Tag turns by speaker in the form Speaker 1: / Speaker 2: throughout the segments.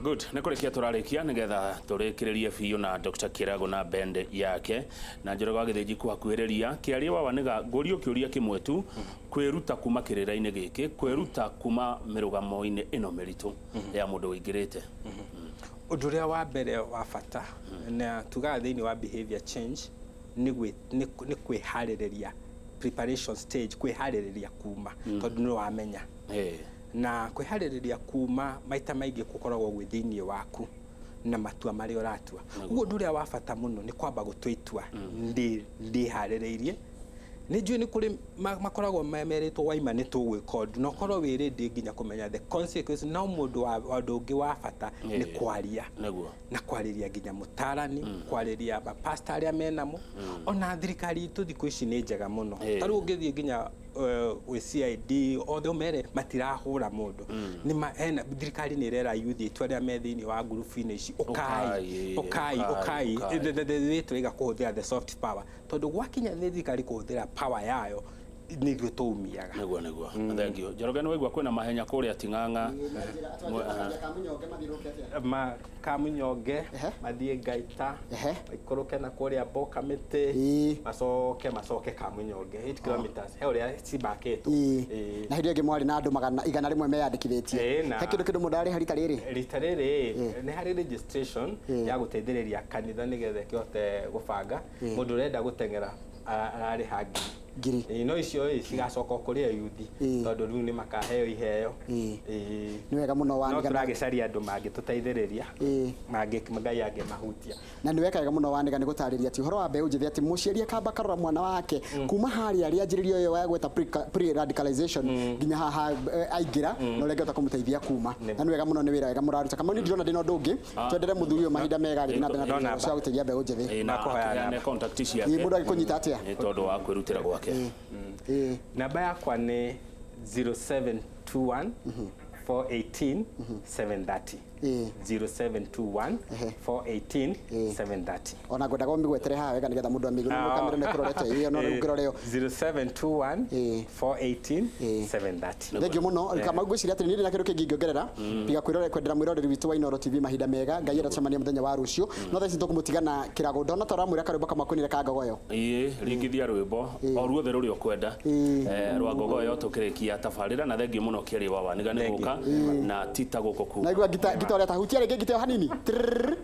Speaker 1: Good, nĩ kũrĩkia tũrarĩkia nĩgetha tũrĩkĩrĩrie biũ na Dr. Kĩrago na band yake na Njoroge wa Gĩthĩnji kũhakuhĩrĩria kĩaria wawa nĩga ngũrio kĩũria kĩmwe tu kwĩruta kuma kĩrĩra-inĩ gĩkĩ, kwĩruta kuma mĩrũgamo-inĩ ĩno mĩritũ ya mũndũ ũingĩrĩte.
Speaker 2: Ũndũ ũrĩa wa mbere wa bata na tugaga thĩinĩ wa behavior change nĩ kwĩharĩrĩria, preparation stage, kwĩharĩrĩria kuma tondũ nĩ wamenya. Na kwĩharĩrĩria kuma maita maingĩ gũkoragwo gwĩ thĩinĩ waku na matua marĩa ũratua. Ũguo ũndũ ũrĩa wa bata mũno nĩ kwamba gũtua itua ndĩharĩrĩirie. Nĩ njũĩ nĩ kũrĩ makoragwo merĩtwo waima nĩ tũgwĩka ũndũ, na ũkorwo wĩ ready nginya kũmenya the consequence. No mũndũ wa ũndũ ũngĩ wa bata nĩ kwaria. Na kwarĩria nginya mũtarani, kwarĩria mapasta arĩa menamo. Ona thirikari itũ thikũ ici nĩ njega mũno. Ta rĩu ũngĩthiĩ nginya gwĩ CID othe ũmere matirahũra mũndũ. Nĩ thirikari nĩ ĩrera youth itũ arĩa me thĩinĩ wa ngurubu-inĩ ici, ũkai, ũkai, ũkai. Tũraiga kũhũthĩra the soft power. Tondũ gwakinya nĩ thirikari kũhũthĩra power yayo nĩ ithuĩ tũumiaga.
Speaker 1: Nĩguo, nĩguo. Thank you. Njoroge, nĩ waigua kwĩna mahenya kũrĩa Ting'ang'a.
Speaker 2: Kamunyonge mathiĩ Ngaita, maikũrũke na kũrĩa Mboka mĩtĩ, macoke macoke Kamunyonge 8 kilometers. He ũrĩa cibakĩtwo.
Speaker 3: Na hĩndĩ ĩngĩ mwarĩ na andũ 100 meyandĩkithĩtie. He kĩndũ kĩndũ mũndũ ararĩha rita rĩrĩ?
Speaker 2: Rita rĩrĩ nĩ harĩ registration ya gũteithĩrĩria kanitha nĩgetha ĩkĩhote gũbanga. Mũndũ ũrenda gũteng'era ararĩha ngiri. No icio cigacoka kũrĩ yuthi tondũ rĩu nĩ makaheo iheo.
Speaker 3: Nĩ wega mũno wa
Speaker 2: No tũragĩcaria andũ mangĩtũteithĩrĩria, mangĩ Ngai angĩmahutia.
Speaker 3: Na nĩ weka wega mũno Wanĩga nĩ gũtarĩria atĩ ũhoro wa mbeũ njĩthĩ atĩ mũciari akamba karora mwana wake kuma harĩa rĩanjĩrĩrio ĩyo ya gweta pre radicalization nginya haha aingĩra na ũrĩa angĩhota kũmũteithia kuma. Na nĩ wega mũno, nĩ wĩra wega mũraruta. Kamau, nĩ ndĩrona ndĩna ũndũ ũngĩ, twendere mũthuri ũyũ mahinda mega agĩthiĩ na mbere na cia gũteithia mbeũ njĩthĩ.
Speaker 1: Na akĩheane contact ciake.
Speaker 3: Mũndũ angĩkũnyita atĩa?
Speaker 1: Nĩ tondũ wa kwĩrutĩra gwake.
Speaker 2: Namba yakwa nĩ 0721 418 730. 0721 418 730.
Speaker 3: Ona ngwendaga ũmĩgwetere haha wega nĩgetha mũndũ amĩigue. Nĩ kamera nĩ kũrorete ĩyo, no rĩu ngĩrore ĩyo.
Speaker 2: 0721 418 730.
Speaker 3: Thank you mũno. Kamau, ngwĩciria atĩ niĩ ndĩ na kĩndũ kĩngĩ ingĩongerera tiga kwĩrore kwendera mwĩroreri witũ wa Inooro TV mahinda mega. Ngai aracemania mũthenya wa rũciũ. No thaa ici tũkũmũtiga na kĩrago. Ndona ta ũramwĩra karwĩmbo kamwe kwĩnĩre ka Ngogoyo.
Speaker 1: Ĩĩ, ringithia rwĩmbo o ruothe rũrĩa ũkwenda rwa Ngogoyo tũkĩrĩkia tabarĩra. Na thengiũ mũno Kĩarĩ wa Waniga nĩ gũka na tita gũkũ kuma.
Speaker 3: Naigua ngita ngita ũrĩa tahutia rĩngĩ ngita ĩyo hanini. Trrrr.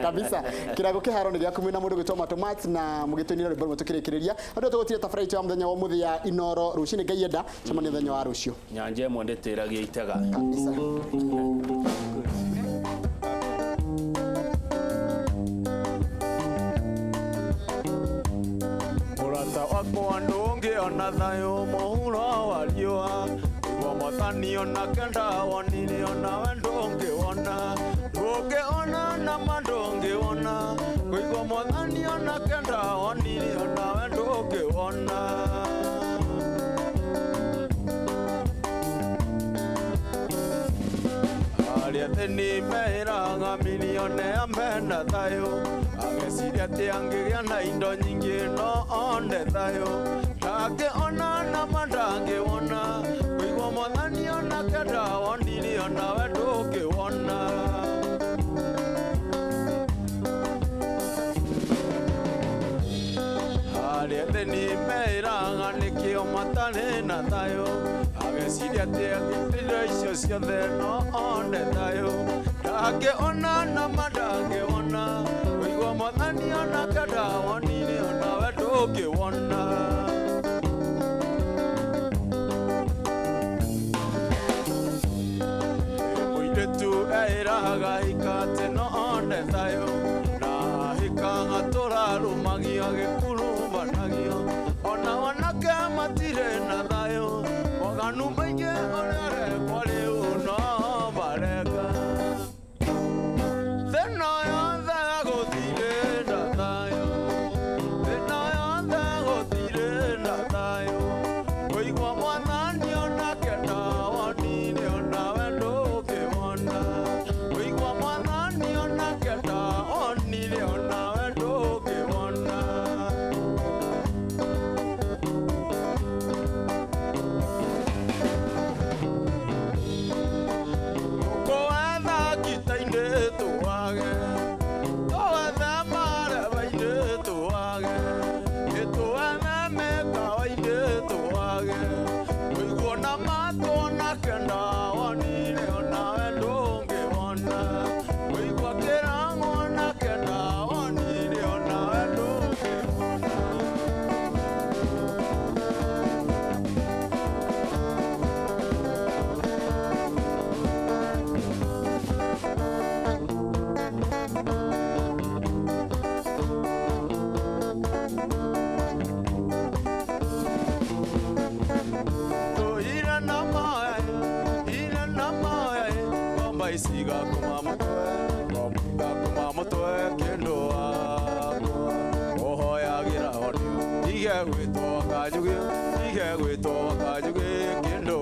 Speaker 3: Kabisa. Kĩrago kĩharo nĩ gĩaku mwĩna mũndũ gwĩtwo Matomat na mũgĩtũinĩra rwĩmbo rũmwe tũkĩrĩkĩrĩria. Andũ tũgũtire tabarĩra itũ ya mũthenya wa ũmũthĩ ya Inooro rũcinĩ. Ngai enda cemania mũthenya wa rũciũ.
Speaker 1: Nyanja ĩmwe ndĩtĩragia itega.
Speaker 3: Kabisa.
Speaker 4: Mũrata wakwa ndũngĩona thayũ mũhuro wa riũa, nĩguo Mwathani onake ndawonire onawe ndũngĩwona, ndũngĩona nama ndũngĩwona, kũigua Mwathani onake ndawonire onawe ndũngĩwona. Arĩa thĩni meĩraga milionea mena thayũ, ageciria atĩ angĩgĩa na indo nyingĩ no one thayũ, ndangĩona nama ndangĩwona, kũigua Mwathani onake ndawonire onawe ndũngĩwona. Arĩa thĩni meĩraga nĩkĩo matarĩ na thayũ, ageciria atĩ indo icio ciothe no one thayũ, ndangĩona nama ndangĩwona, kũigua Mwathani onake ndawonire onawe ndũngĩwona. Mũirĩtu eĩraga hika atĩ no one thayũ, na hika gatũrarũmagio gĩkurubanagio, ona wanake matirĩ na thayũ, waganu maingĩ ũrĩa arekwo rĩu no mareka. Thĩna yothe gũtirĩ na thayũ, thĩna yothe gũtirĩ na thayũ, kũigua Mwathani onake ndawonire onawe ndũngĩwona, kũigua Mwathani onake ndawonire onawe ndũngĩwona. Ici gakoma mũtwe gakoma mũtwe kĩndũ wakwa ũhoyagĩra honio tige gwĩtwo kanjugĩ tige gwĩtwo kanjugĩ kĩndũ.